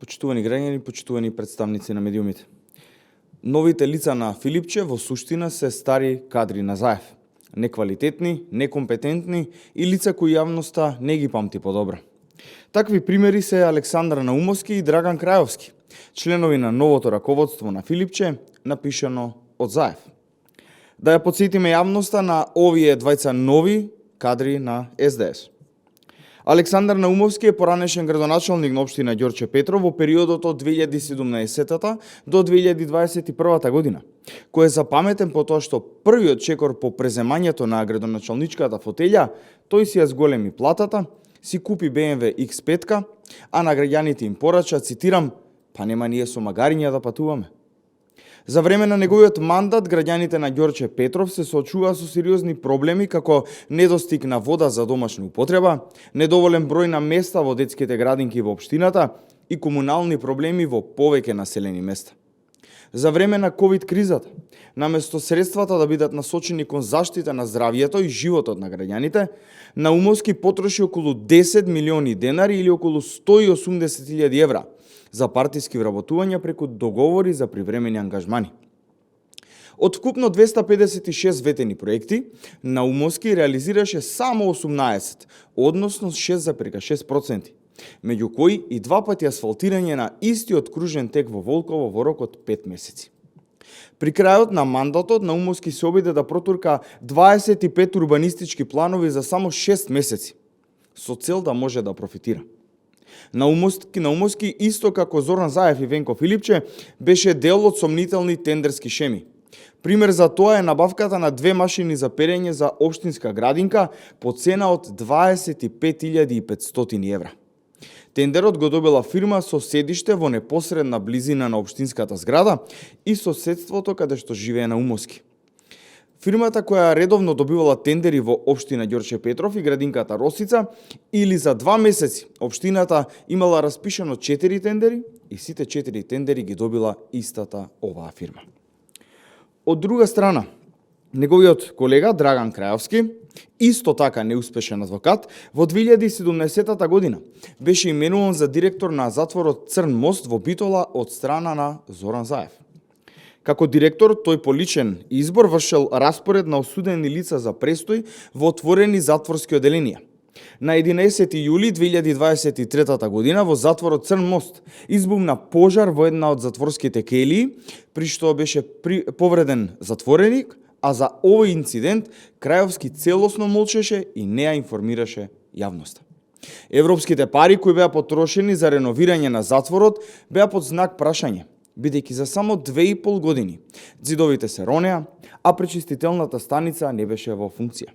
Почитувани граѓани, почитувани представници на медиумите. Новите лица на Филипче во суштина се стари кадри на Заев. Неквалитетни, некомпетентни и лица кои јавноста не ги памти подобро. Такви примери се Александар Наумовски и Драган Крајовски, членови на новото раководство на Филипче, напишано од Заев. Да ја потсетиме јавноста на овие двајца нови кадри на СДС. Александар Наумовски е поранешен градоначалник на општина Ѓорче Петров во периодот од 2017 до 2021 година, кој е запаметен по тоа што првиот чекор по преземањето на градоначалничката фотелја, тој си ја зголеми платата, си купи BMW X5, а на граѓаните им порача, цитирам, па нема ние со магариња да патуваме. За време на неговиот мандат, граѓаните на Ѓорче Петров се соочуваа со сериозни проблеми како недостиг на вода за домашна употреба, недоволен број на места во детските градинки во општината и комунални проблеми во повеќе населени места. За време на ковид кризата, наместо средствата да бидат насочени кон заштита на здравјето и животот на граѓаните, Наумовски потроши околу 10 милиони денари или околу 180.000 евра за партиски вработувања преку договори за привремени ангажмани. Од вкупно 256 ветени проекти, Наумовски реализираше само 18, односно 6,6%, меѓу кои и два пати асфалтирање на истиот кружен тек во Волково во рок од 5 месеци. При крајот на мандатот Наумовски се обиде да протурка 25 урбанистички планови за само 6 месеци, со цел да може да профитира. Наумовски, исто како Зоран Заев и Венко Филипче, беше дел од сомнителни тендерски шеми. Пример за тоа е набавката на 2 машини за перење за општинска градинка по цена од 25.500 евра. Тендерот го добила фирма со седиште во непосредна близина на општинската зграда и соседството каде што живее Наумовски. Фирмата која редовно добивала тендери во општина Ѓорче Петров и градинката Росица, или за 2 месеци општината имала распишано 4 тендери и сите 4 тендери ги добила истата оваа фирма. Од друга страна, неговиот колега Драган Крајовски, исто така неуспешен адвокат, во 2017 година беше именуван за директор на затворот Црн мост во Битола од страна на Зоран Заев. Како директор, тој по личен избор вршел распоред на осудени лица за престој во отворени затворски оделенија. На 11 јули 2023 година во затворот Црн мост избумна пожар во една од затворските келии, при што беше повреден затвореник, а за овој инцидент Крајовски целосно молчеше и не ја информираше јавноста. Европските пари кои беа потрошени за реновирање на затворот беа под знак прашање, бидејќи за само 2,5 години ѕидовите се ронеа, а пречистителната станица не беше во функција.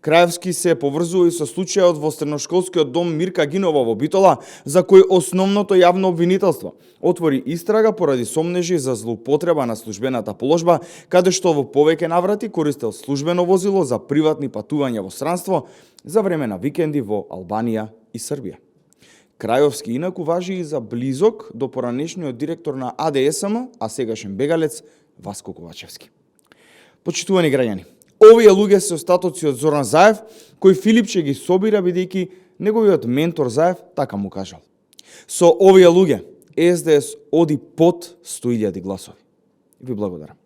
Крајовски се поврзува и со случајот во средношколскиот дом Мирка Гинова во Битола, за кој основното јавно обвинителство отвори истрага поради сомнежи за злоупотреба на службената положба, каде што во повеќе наврати користел службено возило за приватни патувања во странство за време на викенди во Албанија и Србија. Крајовски инаку важи и за близок до поранешниот директор на АДСМ, а сегашен бегалец Васко Ковачевски. Почитувани граѓани, овие луѓе се остатоци од Зоран Заев, кој Филипче ги собира бидејќи неговиот ментор Заев така му кажал. Со овие луѓе СДС оди под 100.000 гласови. Ви благодарам.